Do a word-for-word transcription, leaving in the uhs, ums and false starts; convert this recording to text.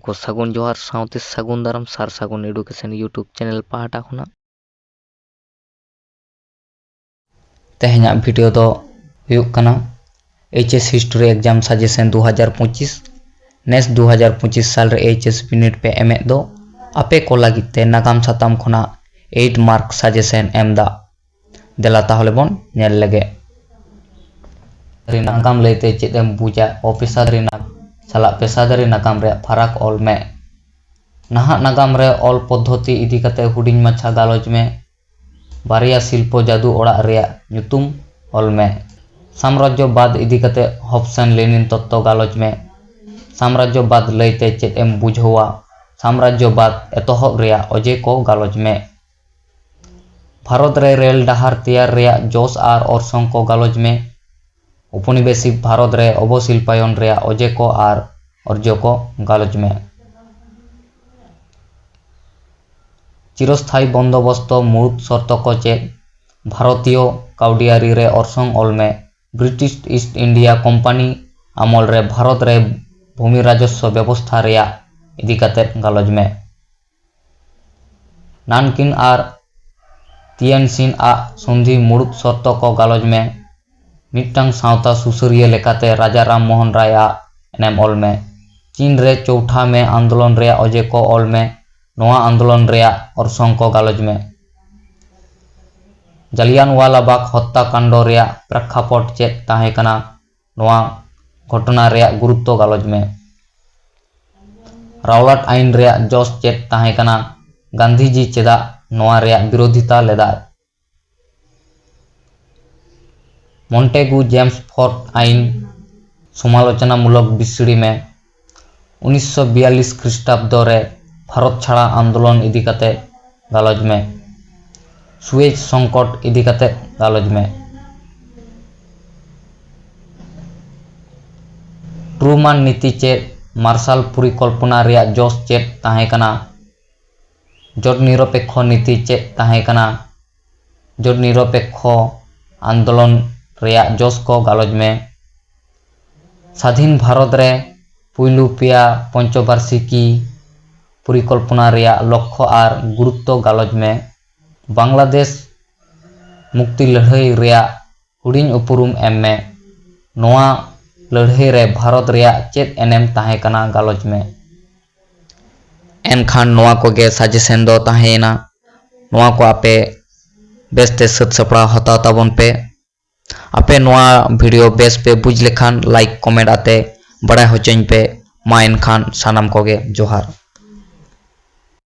ᱠᱚ ᱥᱟᱹᱜᱩᱱ ᱡᱚᱦᱟᱨ ᱥᱟᱶᱛᱮ ᱥᱟᱹᱜᱩᱱ ᱫᱟᱨᱟᱢ ᱥᱟᱨ ᱥᱟᱹᱜᱩᱱ ᱮᱰᱩᱠᱮᱥᱚᱱ YouTube ᱪᱮᱱᱮᱞ ᱯᱟᱦᱴᱟ ᱠᱷᱚᱱᱟᱜ᱾ ᱛᱮᱦᱮᱧᱟᱜ ᱵᱷᱤᱰᱤᱭᱳ ᱫᱚ ᱦᱩᱭᱩᱜ ᱠᱟᱱᱟ H S History Exam Suggestion ᱫᱩ ᱦᱟᱡᱟᱨ ᱯᱚᱸᱪᱤᱥ᱾ ᱱᱮᱥ ᱫᱩ ᱦᱟᱡᱟᱨ ᱯᱚᱸᱪᱤᱥ ᱥᱟᱞ ᱨᱮ ᱮᱭᱤᱪ ᱮᱥ ᱵᱤᱱᱤᱰ ᱯᱮ ᱮᱢᱮᱫ ᱫᱚ, ᱟᱯᱮ ᱠᱚ ᱞᱟᱹᱜᱤᱫ ᱛᱮ ᱱᱟᱜᱟᱢ ᱥᱟᱛᱟᱢ ᱠᱷᱚᱱᱟᱜ ᱮᱭᱤᱴ ᱢᱟᱨᱠ ᱥᱟᱡᱮᱥᱚᱱ ᱮᱢ ᱫᱟ᱾ ᱫᱮᱞᱟ ᱛᱟᱦᱚᱞᱮ ᱵᱚᱱ ᱧᱮᱞ ᱞᱮᱜᱮ᱾ ᱱᱟᱜᱟᱢ ᱞᱟᱹᱭᱛᱮ ᱪᱮᱫ ᱮᱢ ᱵᱩᱡᱟ? ᱚᱯᱮᱥᱟᱫᱟᱨᱤ ᱱᱟᱜᱟᱢ ᱥᱟᱞᱟᱜ ᱯᱮᱥᱟᱫᱟᱨᱤ ᱱᱟᱜᱟᱢ ᱨᱮᱭᱟᱜ ᱯᱷᱟᱨᱟᱠ ᱚᱞ ᱢᱮ᱾ ᱱᱟᱦᱟᱜ ᱱᱟᱜᱟᱢ ᱨᱮ ᱚᱞ ᱯᱚᱫᱽᱫᱷᱚᱛᱤ ᱤᱫᱤ ᱠᱟᱛᱮ ᱦᱩᱰᱤᱧ ᱢᱟᱪᱷᱟ ᱜᱟᱞᱚᱪ ᱢᱮ᱾ ᱵᱟᱨᱭᱟ ᱥᱤᱞᱯᱚ ᱡᱟᱹᱫᱩ ᱚᱲᱟᱜ ᱨᱮᱭᱟᱜ ᱧᱩᱛᱩᱢ ᱚᱞ ᱢᱮ᱾ ᱥᱟᱢᱨᱟᱡᱽᱡᱚᱵᱟᱫ ᱤᱫᱤ ᱠᱟᱛᱮ ᱦᱚᱵᱥᱚᱱ ᱞᱮᱱᱤᱱ ᱛᱚᱛᱛᱚ ᱜᱟᱞᱚᱪ ᱢᱮ᱾ ᱥᱟᱢᱨᱟᱡᱽᱡᱚᱵᱟᱫ ᱞᱟᱹᱭᱛᱮ ᱪᱮᱫ ᱮᱢ ᱵᱩᱡᱷᱟᱹᱣᱟ? ᱥᱟᱢᱨᱟᱡᱽᱡᱚᱵᱟᱫ ᱮᱛᱚᱦᱚᱵ ᱨᱮᱭᱟᱜ ᱚᱡᱮ ᱠᱚ ᱜᱟᱞᱚᱪ ᱢᱮ᱾ ᱵᱷᱟᱨᱚᱛ ᱨᱮ ᱨᱮᱞ ᱰᱟᱦᱟᱨ ᱛᱮᱭᱟᱨ ᱨᱮᱭᱟᱜ ᱡᱚᱥ ᱟᱨ ᱚᱨᱥᱚᱝ ᱠᱚ ᱜᱟᱞᱚᱪ ᱢᱮ᱾ ᱩᱯᱚᱱᱤᱵᱮᱥᱤᱠ ᱵᱷᱟᱨᱚᱛ ᱨᱮ ᱚᱵᱚᱥᱤᱞᱯᱟᱭᱚᱱ ᱨᱮᱭᱟᱜ ᱚᱡᱮ ᱠᱚ ᱟᱨ ᱚᱨᱡᱚ ᱠᱚ ᱜᱟᱞᱚᱪ ᱢᱮ᱾ ᱪᱤᱨᱚᱥᱛᱷᱟᱭᱤ ᱵᱚᱱᱫᱚᱵᱚᱥᱛᱚ ᱢᱩᱲᱩᱫ ᱥᱚᱨᱛᱚ ᱠᱚ ᱪᱮᱫ? ᱵᱷᱟᱨᱚᱛᱤᱭᱚ ᱠᱟᱹᱣᱰᱤᱭᱟᱹᱨᱤ ᱨᱮ ᱚᱨᱥᱚᱝ ᱚᱞ ᱢᱮ᱾ ᱵᱨᱤᱴᱤᱥ ᱤᱥᱴ ᱤᱱᱰᱤᱭᱟ ᱠᱳᱢᱯᱟᱱᱤ ᱟᱢᱚᱞ ᱨᱮ ᱵᱷᱟᱨᱚᱛ ᱨᱮ ᱵᱷᱩᱢᱤ ᱨᱟᱡᱚᱥᱣᱚ ᱵᱮᱵᱚᱥᱛᱷᱟ ᱨᱮᱭᱟᱜ ᱤᱫᱤ ᱠᱟᱛᱮ ᱜᱟᱞᱚᱪ ᱢᱮ᱾ ᱱᱟᱱᱠᱤᱱ ᱟᱨ ᱛᱤᱭᱟᱱᱥᱤᱱ ᱟᱜ ᱥᱚᱱᱫᱷᱤ ᱢᱩᱲᱩᱫ ᱥᱚᱨᱛᱚ ᱠᱚ ᱜᱟᱞᱚᱪ ᱢᱮ᱾ ᱢᱤᱫᱴᱟᱝ ᱥᱟᱶᱛᱟ ᱥᱩᱥᱟᱹᱨᱤᱭᱟᱹ ᱞᱮᱠᱟᱛᱮ ᱨᱟᱡᱟ ᱨᱟᱢ ᱢᱳᱦᱚᱱ ᱨᱟᱭ ᱟᱜ ᱮᱱᱮᱢ ᱚᱞ ᱢᱮ᱾ ᱪᱤᱱ ᱨᱮ ᱪᱳᱣᱴᱷᱟ ᱢᱮ ᱟᱱᱫᱳᱞᱚᱱ ᱨᱮᱭᱟᱜ ᱚᱡᱮ ᱠᱚ ᱚᱞ ᱢᱮ᱾ ᱱᱚᱣᱟ ᱟᱱᱫᱳᱞᱚᱱ ᱨᱮᱭᱟᱜ ᱚᱨᱥᱚᱝ ᱠᱚ ᱜᱟᱞᱚᱪ ᱢᱮ᱾ ᱡᱟᱞᱤᱭᱟᱱᱣᱟᱞᱟ ᱵᱟᱜᱽ ᱦᱚᱛᱛᱟ ᱠᱟᱱᱰᱚ ᱨᱮᱭᱟᱜ ᱯᱨᱮᱠᱠᱷᱟᱯᱚᱴ ᱪᱮᱫ ᱛᱟᱦᱮᱸ ᱠᱟᱱᱟ? ᱱᱚᱣᱟ ᱜᱷᱚᱴᱚᱱᱟ ᱨᱮᱭᱟᱜ ᱜᱩᱨᱩᱛᱛᱚ ᱜᱟᱞᱚᱪ ᱢᱮ᱾ ᱨᱟᱣᱞᱟᱴ ᱟᱭᱤᱱ ᱨᱮᱭᱟᱜ ᱡᱚᱥ ᱪᱮᱫ ᱛᱟᱦᱮᱸ ᱠᱟᱱᱟ? ᱜᱟᱱᱫᱷᱤᱡᱤ ᱪᱮᱫᱟᱜ ᱱᱚᱣᱟ ᱨᱮᱭᱟᱜ ᱵᱤᱨᱳᱫᱷᱤᱛᱟ ᱞᱮᱫᱟᱭ? ᱢᱚᱱᱴᱮᱜᱩ ᱡᱮᱢᱥ ᱯᱷᱳᱨᱰ ᱟᱭᱤᱱ ᱥᱚᱢᱟᱞᱳᱪᱚᱱᱟᱢᱩᱞᱚᱠ ᱵᱤᱥᱲᱤ ᱢᱮ᱾ ᱩᱱᱤᱥᱥᱚ ᱵᱤᱭᱟᱞᱞᱤᱥ ᱠᱷᱨᱤᱥᱴᱟᱵᱫᱚ ᱨᱮ ᱵᱷᱟᱨᱚᱛ ᱪᱷᱟᱲᱟ ᱟᱱᱫᱳᱞᱚᱱ ᱤᱫᱤ ᱠᱟᱛᱮ ᱜᱟᱞᱚᱪ ᱢᱮ᱾ ᱥᱩᱭᱮᱡᱽ ᱥᱚᱝᱠᱚᱴ ᱤᱫᱤ ᱠᱟᱛᱮ ᱜᱟᱞᱚᱪ ᱢᱮ᱾ ᱴᱨᱩᱢᱟᱱ ᱱᱤᱛᱤ ᱪᱮᱫ? ᱢᱟᱨᱥᱟᱞ ᱯᱚᱨᱤᱠᱚᱞᱯᱚᱱᱟ ᱨᱮᱭᱟᱜ ᱡᱚᱥ ᱪᱮᱫ ᱛᱟᱦᱮᱸ ᱠᱟᱱᱟ? ᱡᱳᱴ ᱱᱤᱨᱚᱯᱮᱠᱠᱷᱚ ᱱᱤᱛᱤ ᱪᱮᱫ ᱛᱟᱦᱮᱸ ᱠᱟᱱᱟ? ᱡᱳᱴ ᱱᱤᱨᱚᱯᱮᱠᱠᱷᱚ ᱟᱱᱫᱳᱞᱚᱱ ᱨᱮᱭᱟᱜ ᱡᱚᱥ ᱠᱚ ᱜᱟᱞᱚᱪ ᱢᱮ᱾ ᱥᱟᱫᱷᱤᱱ ᱵᱷᱟᱨᱚᱛ ᱨᱮ ᱯᱩᱭᱞᱩ ᱯᱮᱭᱟ ᱯᱚᱧᱪᱚᱵᱟᱨᱥᱤᱠᱤ ᱯᱚᱨᱤᱠᱚᱞᱯᱚᱱᱟ ᱨᱮᱭᱟᱜ ᱞᱚᱠᱠᱷᱚ ᱟᱨ ᱜᱩᱨᱩᱛᱛᱚ ᱜᱟᱞᱚᱪ ᱢᱮ᱾ ᱵᱟᱝᱞᱟᱫᱮᱥ ᱢᱩᱠᱛᱤ ᱞᱟᱹᱲᱦᱟᱹᱭ ᱨᱮᱭᱟᱜ ᱦᱩᱰᱤᱧ ᱩᱯᱨᱩᱢ ᱮᱢ ᱢᱮ᱾ ᱱᱚᱣᱟ ᱞᱟᱹᱲᱦᱟᱹᱭ ᱨᱮ ᱵᱷᱟᱨᱚᱛ ᱨᱮᱭᱟᱜ ᱪᱮᱫ ᱮᱱᱮᱢ ᱛᱟᱦᱮᱸ ᱠᱟᱱᱟ, ᱜᱟᱞᱚᱪ ᱢᱮ᱾ ᱮᱱᱠᱷᱟᱱ ᱱᱚᱣᱟ ᱠᱚᱜᱮ ᱥᱟᱡᱮᱥᱚᱱ ᱫᱚ ᱛᱟᱦᱮᱸᱭᱮᱱᱟ᱾ ᱱᱚᱣᱟ ᱠᱚ ᱟᱯᱮ ᱵᱮᱥᱛᱮ ᱥᱟᱹᱛ ᱥᱟᱯᱲᱟᱣ ᱦᱟᱛᱟᱣ ᱛᱟᱵᱚᱱ ᱯᱮ᱾ ᱟᱯᱮ ᱱᱚᱣᱟ ᱵᱷᱤᱰᱤᱭᱳ ᱵᱮᱥ ᱯᱮ ᱵᱩᱡᱽ ᱞᱮᱠᱷᱟᱱ ᱞᱟᱭᱤᱠ, ᱠᱚᱢᱮᱱᱴ ᱟᱛᱮ ᱵᱟᱲᱟᱭ ᱦᱚᱪᱚᱧ ᱯᱮ᱾ ᱢᱟ ᱮᱱᱠᱷᱟᱱ ᱥᱟᱱᱟᱢ ᱠᱚᱜᱮ ᱡᱚᱦᱟᱨ᱾